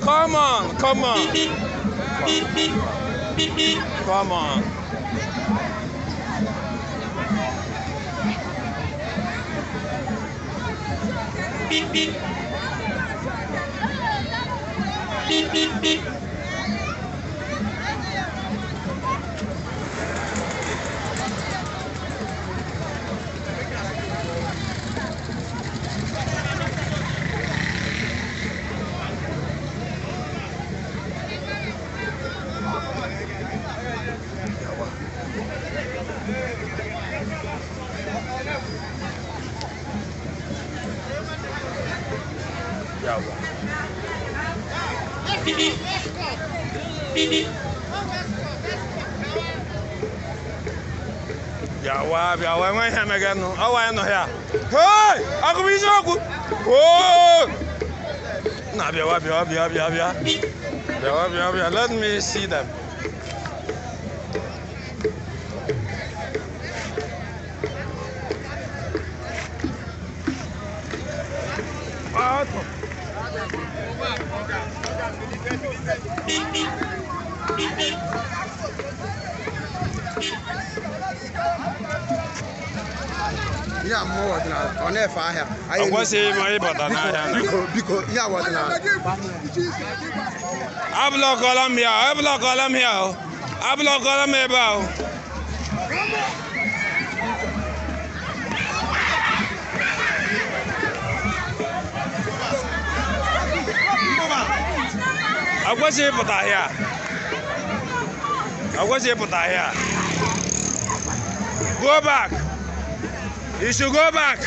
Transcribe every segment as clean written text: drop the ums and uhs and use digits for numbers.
Come on, come on. Come on. Bịawa bịawa enwe ihe meganụ ọwa anyị nọ ya. Hey! Agụm isiokwu! Oh! Na bịawa bịawa bịa bịa bịa. Bịawa bịa bịa. Let me see them. Ihe mmụọ ọdịnala ọ na-efe ahịa. Ọ kwesịghị ịma ịbata n'ahịa na. Biko biko ihe ọdịnala. Ablọkọla m ya, ablọkọla m ya, ablọkọla m ebe ahụ. Akwesịghị ịpụta ahịa. Akwesịghị ịpụta ahịa. Go back. You should go back.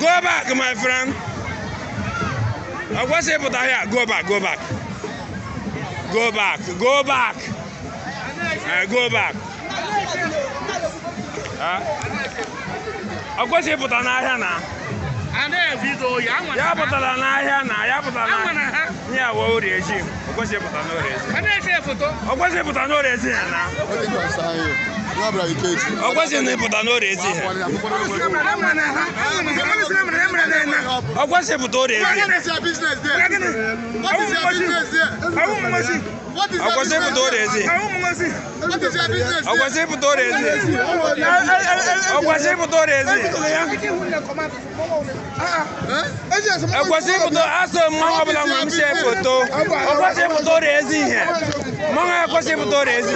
Go back, my friend. Akwesịghị ịpụta ahịa. Go back, go back. Go back, go back. Go back. Akwesịghị ịpụta n'ahịa na. Ya pụtara n'ahịa na ya pụtara n'ahịa. Nye awa orie echi. O kwesịghị ịpụta n'orie ezi. O kwesịghị ịpụta n'orie ezi ya na. O kwesịghị na ịpụta n'orie ezi ya. O kwesịghị ịpụta orie ezi. O kwesịghị ịpụta orie ezi. O kwesịghị ịpụta orie ezi. O kwesịghị ịpụta orie ezi. Ekwesịghị ịpụta asọ mmanwụ ọbụla nwere m see foto. O kwesịghị ịpụta orie ezi ihe. Mmanwụ ekwesịghị ịpụta orie ezi.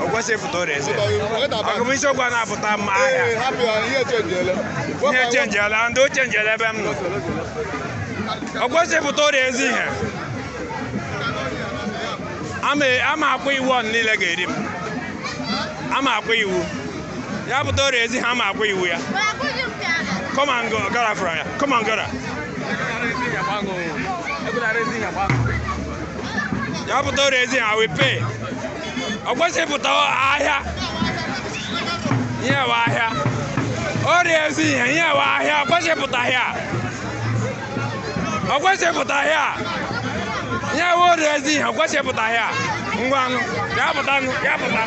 O kwesịghị ịpụta orie ezi. Agụmisiokwu a na-apụta mma ahịa. Ihe chenjiela, ndị o chenjiela ebe m nọ. O kwesịghị ịpụta orie ezi ihe. Ama akwụ iwu ọ niile ga-eri m. Ama akwụ iwu. Ya pụta orie ezi ha, ama akwụ iwu ya. Come and go, gara from here. Come on, gara. Ya pụta orie ezi ha, we pay. O kwesịghị ịpụta ahịa. Ihe wa ahịa. Orie ezi ihe, ihe wa ahịa. O kwesịghị ịpụta ahịa. O kwesịghị ịpụta ahịa. Ihe wa orie ezi ihe, o kwesịghị ịpụta ahịa. Ngwa nụ, ya pụta nụ, ya pụta.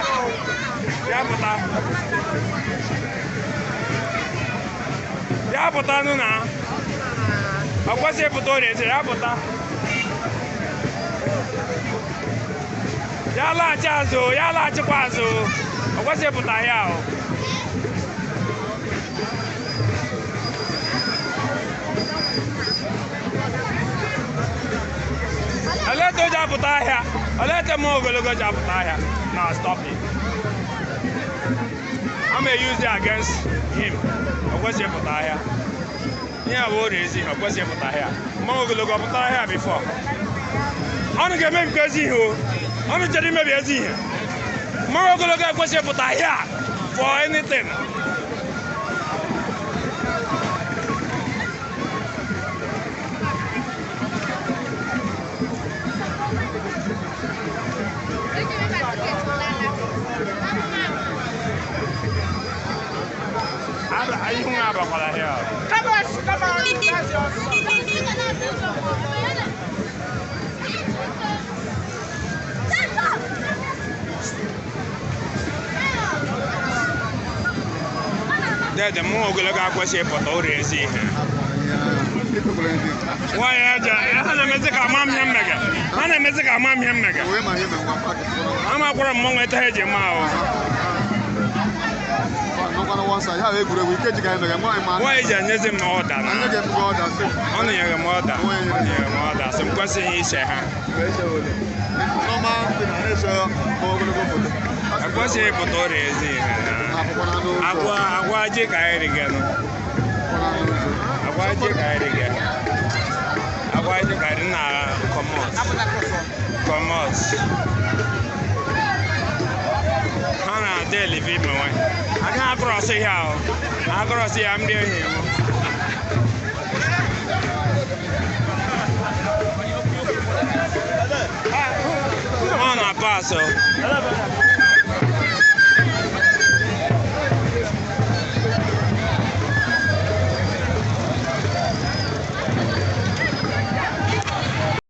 Ya pụta. Ya pụta nụ na. O kwesịghị ịpụta orie ezi, ya pụta. Ya laghachi azụ, ya laghachikwa azụ. O kwesịghị ịpụta ahịa o. Olete o ji apụta ahịa? Olete mma ogologo ji apụta ahịa? Na stop it. I'm gonna use it against him. O kwesịghị ịpụta ahịa. Ihe a bụ orie ezi ihe, o kwesịghị ịpụta ahịa. Mma ogologo ọ pụtara ahịa before. Ọnụ ga-emebikwa ezi ihe o. Ọnụ chere imebi ezi ihe. Mma ogologo ekwesịghị ịpụta ahịa for anything. Ihu m abakwala ahịa. Dede mụ ogologo akwesịghị ịpụta orie ezi ihe. Nwaanyị aja, ha na-emezi ka ama m ihe mmega. Ha na-emezi ka ama m ihe mmega. Amakwara m mmanwụ etu ha eji eme ahụ. Nwaanyị ji enyezi m ọda na. Ọ nyere m ọda. Ọ nyere m ọda. Sị m kwesịghị ise ha. Ekwesịghị ịpụta orie ezi ihe na. Agwa ji ka anyị riganụ. Agwa ji ka anyị riga. Agwa ji ka anyị na comot. Comot. Ha na-adị elive ime nwe. Agaghị akụrọsị ihe ahụ. Akụrọsị ya ndị enyi m. Ọ na-apasụ.